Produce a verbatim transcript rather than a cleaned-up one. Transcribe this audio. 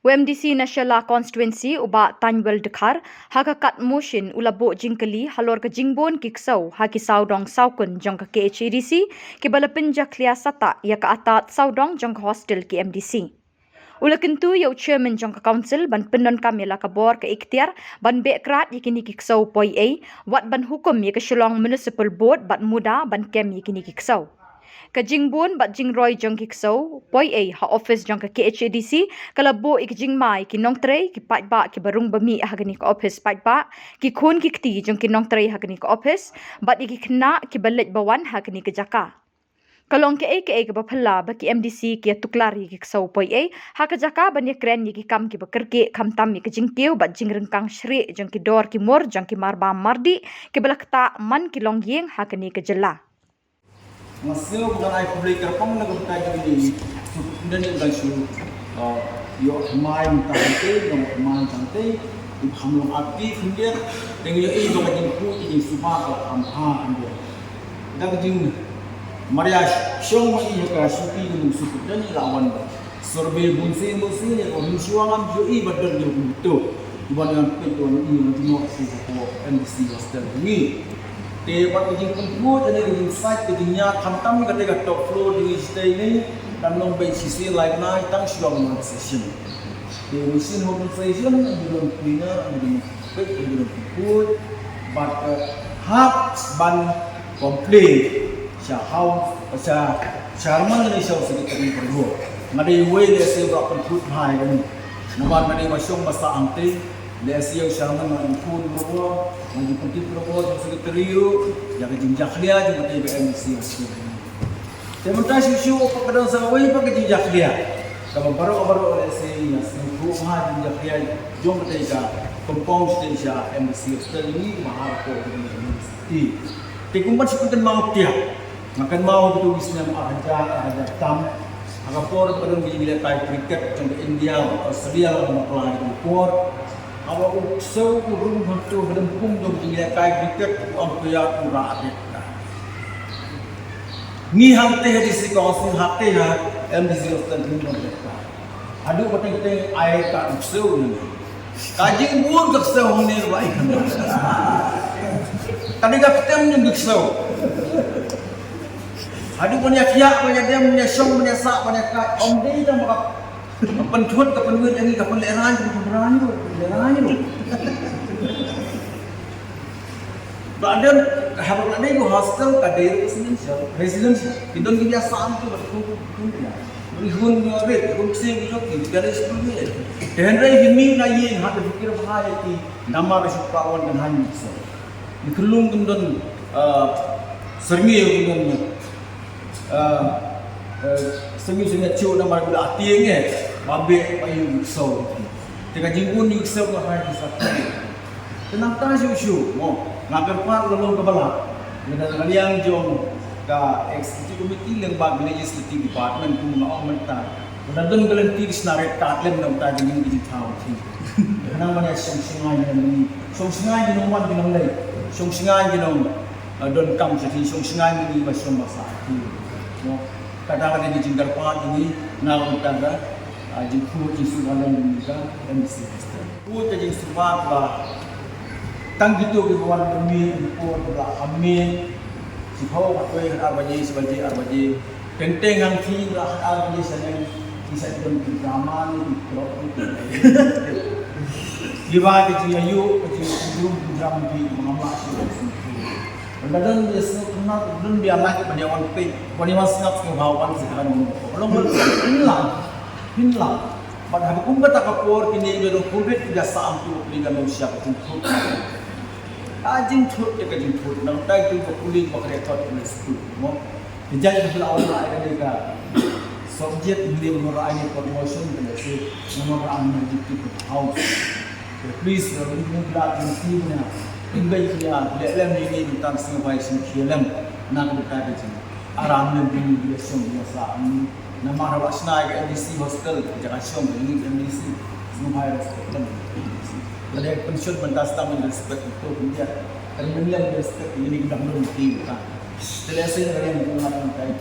U MDC na Shella Constituency, u Bah Tanwell Dkhar, ha ka kat motion u la buh jingkylli halor ka jingbun ki ksew ha ki sawdong sawkun jong ka KHADC, kiba la pynjakhlia satah ïa ka attard sawdong jong ka hostel ki MDC. U la kyntu ïa u chairman jong ka council ban pyndonkam ïa la ka bor ka iktiar ban beh krad ïa kine ki ksew poi ei, wat ban hukum ïa ka Shillong Municipal Board bad MUDA ban kem ïa kine ki ksew. Ka jingbun bad jingroi jong ki ksew poi ei ha office jong ka KHADC ka la buh ïa ka jingma ïa ki nongtrei, ki paidbah kiba rung ba mih ha kane ka office paidbah, ki khun ki kti jong ki nongtrei ha kane ka office, bad ïa ki khynnah kiba leit ba wan ha kane ka jaka. Ka long kaei kaei kaba phylla ba ki MDC ki ïa tuklar ïa ki ksew poi ei ha ka jaka ban ïa kren ïa ki kam kiba kyrkieh, khamtam ïa ka jingkiew bad jingryngkang shrieh jong ki dor ki mur jong ki marbam mardih kiba la ktah man ki longïing ha kane ka jylla. Nga sngew ba ngan ai khublei kyrpang na ka bynta jong ine i superintendent ba ngan shu, uh, ïoh thymmai mynta hangtei, ïoh thymmai mynta hangtei, i kham long active khyndiat, te nga ïohi ba ka jingkhuid ka jingsuba ka la kham bha khyndiat. Da ka jingmaria shong ma i ha ka shuki ka jong u superintendent i la wan ba survey bunsien bunsien ïa ka mynshuwa, ngam ju ïohi ba don ïa u kumto. Wan ngan peit wan i wan jingmut sha ka MDC hostel ngi. Te bad ka jingpynkhuid ïa ka jingsait ka jingñiah khamtam ïa kata ka top floor jong ngi shatei ne, kan long beit shisien lai bnai tang shuwa ban session. Te mynsiem hok session, ngi don cleaner, ngi don peit, ngi don pynphuid, bad, eh, hap ban complain sha house, sha chairman ne sha u secretary parabor. Nga dei uwei lehse uba pynphuid bha ïa kane. Namar nga dei uba shong ba sah hangtei, lehse ïa u chairman nga dei phone parabor, nga dei pynphuid parabor, u secretary ruh, ïa ka jingjakhlia jong kata ka MDC. Te mynta shuh shuh pat ka don sa kawei pat ka jingjakhlia. Kaba baroh baroh lehse ïa sngewthuh bha jingjakhlia jong kata ka compound sha MDC hostel ngi, ma ha ka por ka jingjakhlia. Te kumban shu kynmaw tiak. Nga kynmaw ha kitu ki snem ar hajar, ar hajar tam. Ha ka por ba don ka jingïalehkai cricket jong ka India bad Australia, la ka bakla ha kitu ki por. Haba u ksew u rung hangtu ha lympung jong ka jingïalehkai cricket, u umpire u rah red card. Ngi hangtei ha District Council, hangtei ha MDC hostel ngi don red card. Haduh ba teng teng ai ka ksew ne. Ka jingbun ka ksew hangne ba i kan. Ka dei ka ktem jong ka ksew. Haduh ban ïa khiah, ban ïa dem, ban ïa shong, ban ïa sah, ban ïa kait. Ym dei tang ba ka pynthut, ka pynwit ïa ngi, ka pynlehrain, ka pynlehrain ruh, lehrain ruh. Ba don, haba ba dei ka hostel ka dei residential, residential. Ki don ki biasa am tu, ba tu, tu, tu, ya. Ri hun ri, ri hun ksing ki jok ki, ki dei school ni. Te hynrei ki mi na ïing ha, te fikir ba ha ïa ki, namar shu pa wan kan han ni so. Ni kyllung kin don, ah, syrngiew kin don, ah, ah, syrngiew syrngiew chu namar ba la tieng eh, ba be ba ïa u so. Te ka jingbun ïa u so ka ha ki sa. Te nangta shuh shuh, mo, nga kyrpad la long kaba lah. Lada ka liang jong ka executive committee lyngba ka legislative department kum nga ong mynta. Lada don ka lynti ki sna red card lem nangta jingim ki jingthaw ki. Nang mane shong shngai nang ni. Shong shngai ki nong wan ki nong lei. Shong shngai ki nong, eh, don kam sha ki shong shngai ni ba shong ba sa ki. Mo, kata ka dei ka jingkyrpad ni na mynta ka, ah, jingkhuid jingsuba lem ni ka MDC hostel. Khuid ka jingsuba ba tang kito kiba wan ba mih, kiba wan ba mih. Shiphew, khatwei, khatar baje, shi baje, ar baje. Teng teng hangtei ba khatar baje shaneng. Ki sa don ki drama ne, ki plot ne, ki. Kiba ki jingïaid, ki jingïaid, ki drama ki, ki mama shi. Lada don biasa, kena don biasa, ban ïa wan peit, ban ïa wan sngap sngewbha wan sha kan. Long ban pynlang, pynlang. Bad haba kum kata ka por kine ki dei covid ki da sa am tu pynlang ka nongshia ka jingthut. Ka jingthut te ka jingthut. Nangta tu ka pule ba ka record ka skul, mo. Ka jai ka pula awal ai ka dei ka subject ni, mo, ai ni promotion ka dei si, mo, ai ni jingthut house. Te please, uh, ni pula jingthut ni. Ing bai pula, le lem ni ni tang sing bai sing lem. Nang ka dei ka jing. Aram lem ni ni song ni sa ni. Namar ba shna ka MDC hostel, ka jaka shong ka unit MDC, sngewbha respect lem. Lada ka pension ban da stam respect to India. Kan men lem respect ini ka dang dong ti ka. Te lehse ka rem ka ngat ngat kai.